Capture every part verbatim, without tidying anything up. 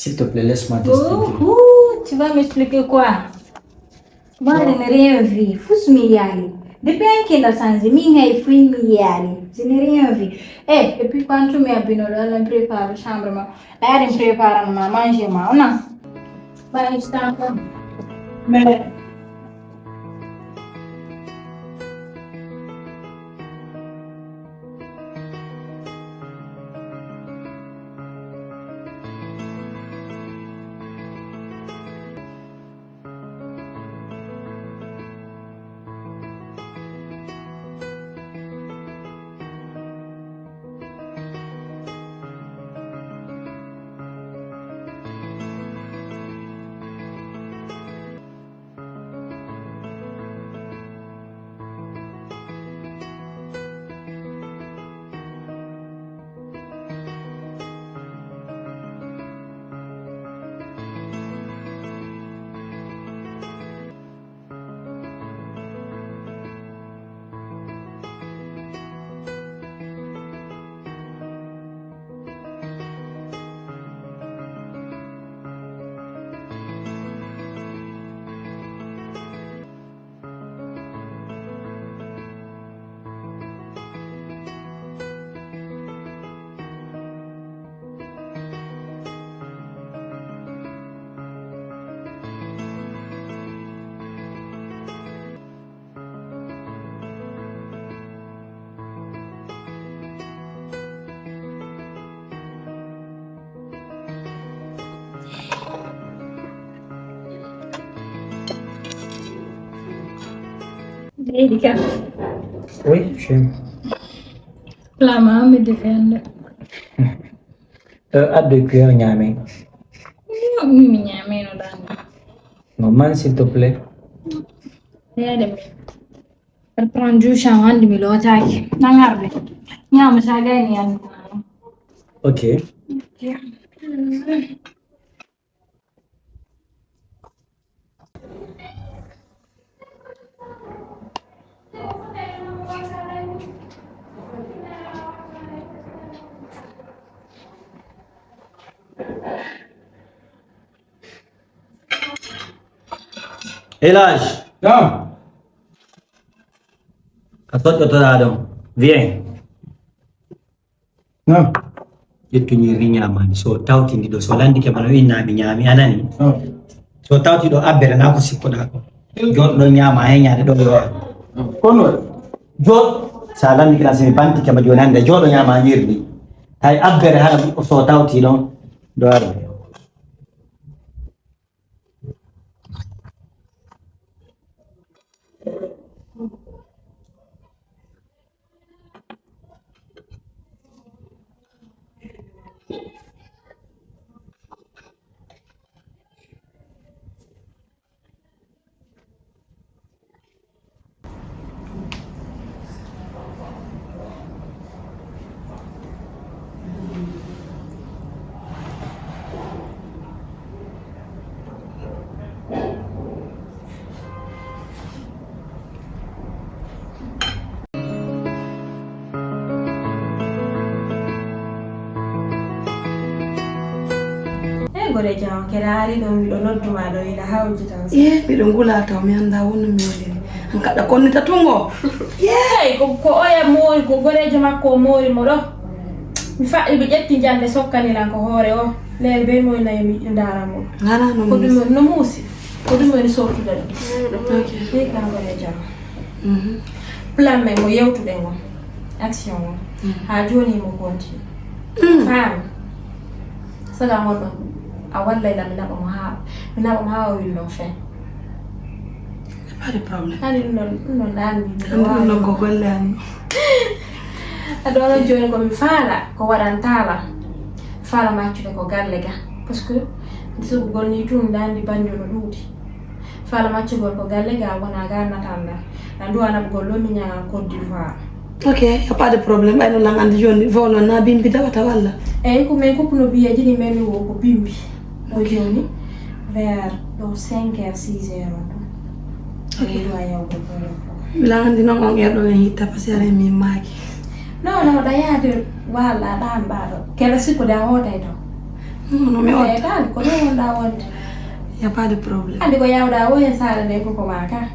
S'il te plaît, laisse-moi t'expliquer. Ouh, tu vas m'expliquer quoi? Moi, je n'ai rien vu. Fus mi yali. Depuis un qui l'a changé, mi ngay fui mi yali. Je n'ai rien vu. Eh, et puis quand tu m'as venu là, on prépare la chambre, ma. Là, on prépare ma manger, ma. On a. Bah, je t'en prie. Mais. Leydi kam. Oui, je. Lama mi defende. Euh, addu e cuillère ñaame. Mi mi ñameno dan. Non, man, s'il te plaît. Yede mi. Reprend du champ hande mi lotaki. Nangarde. Ñama sa gani yan. Ok. Elage. Naam. A toƴƴotoɗaa ɗon. Viens. Naam. Ƴettu ñirri ñaamaandi. So tawti ndi ɗo, so landike ma no inna mi ñaami, a nani? Naam. So tawti ɗo abbere na ko sikkoɗaa ko. Jooɗo ɗo ñaama heñaade ɗo yo. Kono waɗi. Jooɗo. Sa landike na simi bantike ma jooni hannde jooɗo ñaama ñirri. Hay abbere hara so tawti ɗon ɗo arde. Eyi goreejo am kadi a ari ɗo miɗo nodduma ɗo hiɗa hawji tan. Ee miɗo ngula taw mi annda wonno mi woniri an kaɗa konnita tungo. Yeey ko ko oya moori ko goreejo makko o moori mo ɗo. Mi faɗɗi mi ƴetti njande sokkani lan ko hoore o leer be moy nayi mi ndaara mo. Ngana no Ko ɗum musi. No muusi. Ko ɗum woni sortude ɗum. Ok. Ɗi kan goreejo am. Mhm. Plan men mo yewtuɗen on action on ha joni mo continue faami saga gonɗo a wallay lam mi naɓa mo ha mi naɓa mo ha o winno fen Pas de problème. Hani ɗum ɗon ɗum ɗon ɗan mi Ɗum ɗum ɗon ko golle an. Aɗo onon joni komi faala ko waɗantala faala maccude ko galle ga parce que sugugol ni tun dandi bandi no ɗuuɗi Fala maccugol ko galle ga wona ga natanda na duwa naɓugol ɗo mi ñaga Côte d'Ivoire. Ok, y a pas de problème ɓayno lan andi joni volo na bimbi dawata walla. Eyyi ko min kuppuno biyeji ɗi min mi wo ko bimbi. O joni vers ɗo cinq heures six heures on ɗum. Ɗo yawgol ɗo ɗo. Lan andi noon on heure ɗo en hitta parce que are min maaki. Non non ɗa yaade walla ɗan ɓaɗo kela sikkude a hootay to. Non, non mi wonta. Ɓe kaali ko non wonɗa wonde. Y a pas de problème. Andi ko yawɗa o hen saare nde koko ma ka.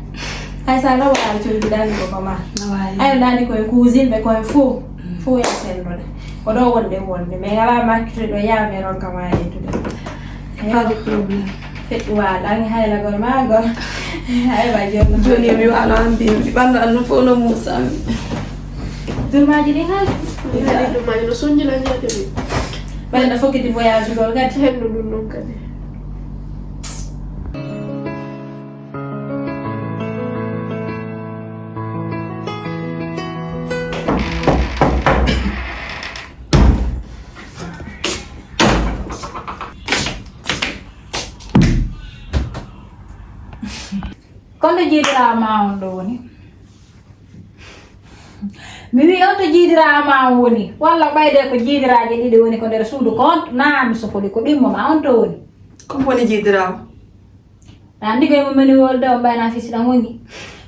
Hay sa nawaali coyɗuɗa andi koko ma. Nawaali. Ay ɗa andi koye cousine ɓe koye fo. Fo ya sendoɗa. Ko ɗo wonde wonde. Mais ala makkude ɗo yami ronka ma yettude. Y a pas de problème. Feɗɗu waɗa an haylagol ma gol. Ay ba jonno. Joni mi wano an bi mi ɓandu an fof no musami. Durmaji ɗi hal. Ɗi hal durmaji no sonji lan yake mi. Ɓayna fokkiti voyage gol kadi. Henno ɗum ɗon kadi. Kono jiidiraa ma on ɗo woni. Mi wi on to jiidiraa ma on woni. Walla ɓayde ko jiidiraaje ɗiɗi woni ko nder suudu ko on naami sokodi ko ɗimmo ma on to woni. Ko woni jiidiraawo? Andi ko mo meni wolde on ɓayna fisiɗan woni.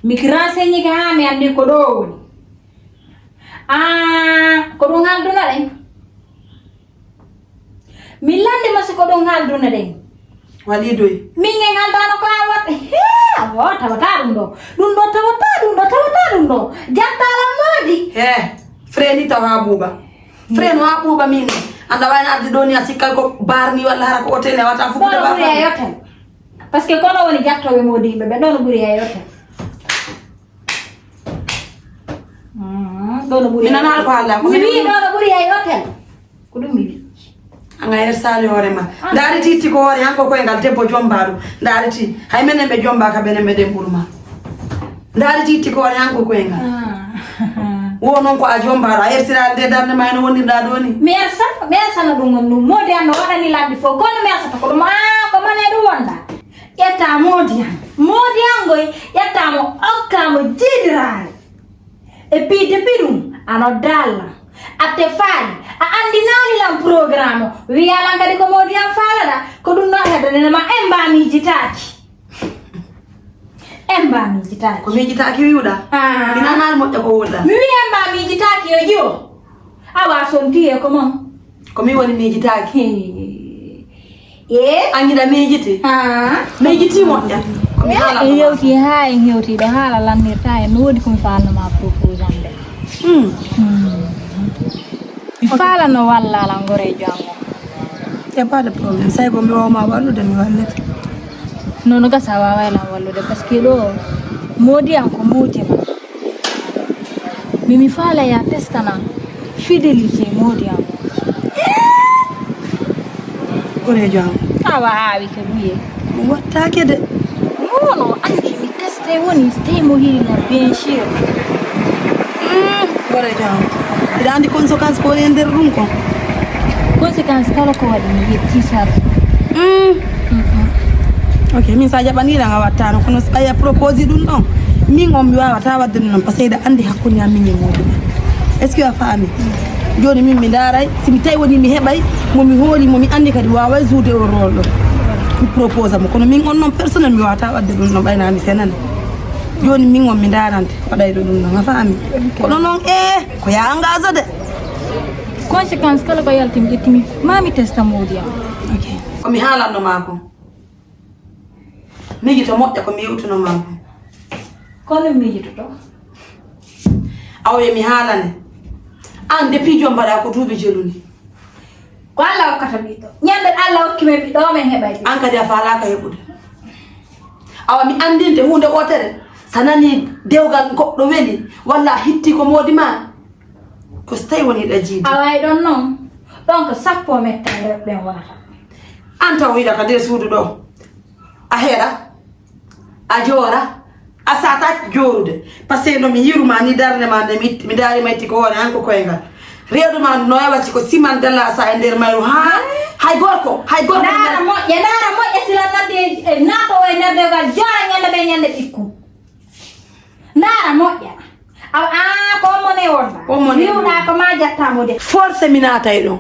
Mi ki renseigné ka ha mi andi ko ɗo woni. Ah, ko ɗum halduna ɗen. Min lande masi ko ɗum halduna ɗen. Waɗi doy. Min en haldano ko a waɗ. He, a wo tawata ɗum ɗo. Ɗum ɗo tawata ɗum ɗo tawata ɗum ɗo. Jattala moodi. He, freni taw ha buuba. Freno ha buuba min. Anda wayna arde ɗo ni a sikkal ko barni walla hara ko hotel e wata fuɗɗude. Ɗo ɓuri e hotel. Parce que kono woni jattoɓe moodi yimɓe ɓe ɗo no ɓuri e hotel. Mm, ɗo no ɓuri. Mi nanaali ko haalɗa ko. Mi wii ɗo no ɓuri e hotel. Ko ɗum mi wii. Anga yersani hoore ma. Ah. Ndaari ti itti ko hoore hanko koye ngal debbo jombaɗo. Ndaari ti. Hay menen ɓe jombaka benen meɗen ɓuru ma. Ndaari ti itti ko hoore hanko koye ngal. Ah. Wo noon ko a jombaɗo. A yersira nde darde ma eno wondirɗa ɗo ni. Mi yersa, mi yersana ɗum on ɗum. Moodi an no waɗani lamɗi fof. Kono mi yersata ko ɗum. Ah, ko mone ɗum wonda. Ƴetta moodi an. Moodi an ngoy, ƴetta mo, okka mo jiiɗiraare. E piide piɗum, a nodda Allah. A tefaali, a anndinaali lan programme o. Wiya lan kadi ko moodi an faalaɗa, ko ɗum ɗon heddanina ma en mba miijitaaki. En mba miijitaaki. Ko miijitaaki wiwɗa? Ah. Mi nanaali moƴƴa ko wonɗa. Mi wi en mba miijitaaki yo jiwo. Awa sonti e ko mon. Ko mi woni miijitaaki. He. Eh? An giɗa miijiti? Ah. Miijiti moƴƴa. Ko mi haala en yewti ha en hewti ɗo haala lannirta en no woodi ko mi faalno ma propose on de. Hmm. Hmm. Mi faala no walla lan gore jango. Y a pas de problème. Say ko mi wawma wallude mi wallete. Non, no gasa a waway lan wallude parce que ɗo moodi an ko moodi ma. Mi mi faala ya testana fidélité moodi am. Koreejo am. Awa aawi ke buye. Wattaake de. Non, non, anndi mi testay woni, tey mo hiiri non, bien sûr. Mm, koreejo am. Mbiɗa anndi conséquence ko woni e nder ɗum ko. Conséquence kala ko waɗi mi yetti sar. Mm. Mm-mm. Ok, min sa jaɓaniɗan a wattano, kono so ɓaya propose ɗum ɗon, min on mi wawata wadde ɗum ɗon, parce que eɗa andi hakkunde am min e moodi ma. Est-ce que a faami? Joni min mi ndaray, si mi tawi woni mi heɓay, mo mi hooli, mo mi andi kadi waway joude o rôle ɗo. Mi propose mo, kono min on non personnel mi wawata wadde ɗum ɗon, ɓayna mi senana. Joni min on mi ndarante, waɗay ɗo ɗum ɗon, a faami? Kono noon, eh, ko ya engage de. Conséquence kala ko yaltimi ƴettimi, ma mi testa moodi am. Ok. Ko mi haalanno ma ko. Miijoto moƴƴa ko mi yewtuno ma ko. Kono miijototo? Awa yo mi haalane. An depuis jom mbaɗa ko duuɓi jeluni. Ko Allah hokkata ɓiɗɗo. Ñande Allah hokki men ɓiɗɗo o men heɓay ɓiɗɗo. An kadi a faalaka heɓude. Awa mi andinte huunde wotere. Sa nani dewgal goɗɗo weli walla a hitti ko moodi ma. Ko so tawi woni ɗa jiidi. A wawi ɗon noon. Ɗon ko sappo metta e rewɓe ɓen wonata. An taw hiɗa ka nder suudu ɗo. A heɗa, a joora, a sata joorude. Parce que no mi yiruma ni darnde ma nde mi itti, mi daari ma itti ko hoore an ko koyngal. Reedu ma no yawa si ko siman dalla sa e nder mayru ha hay gorko, hay gorko. Ndaara moƴƴa, ndaara moƴƴa sila ladde e naato o e nder dewgal joora ñande ɓe ñande ɓikku. Ndaara moƴƴa. Aw, aa, ko on mone wonda. On mone. Wiwɗa ko ma jatta mo de. Force mi naatay ɗon.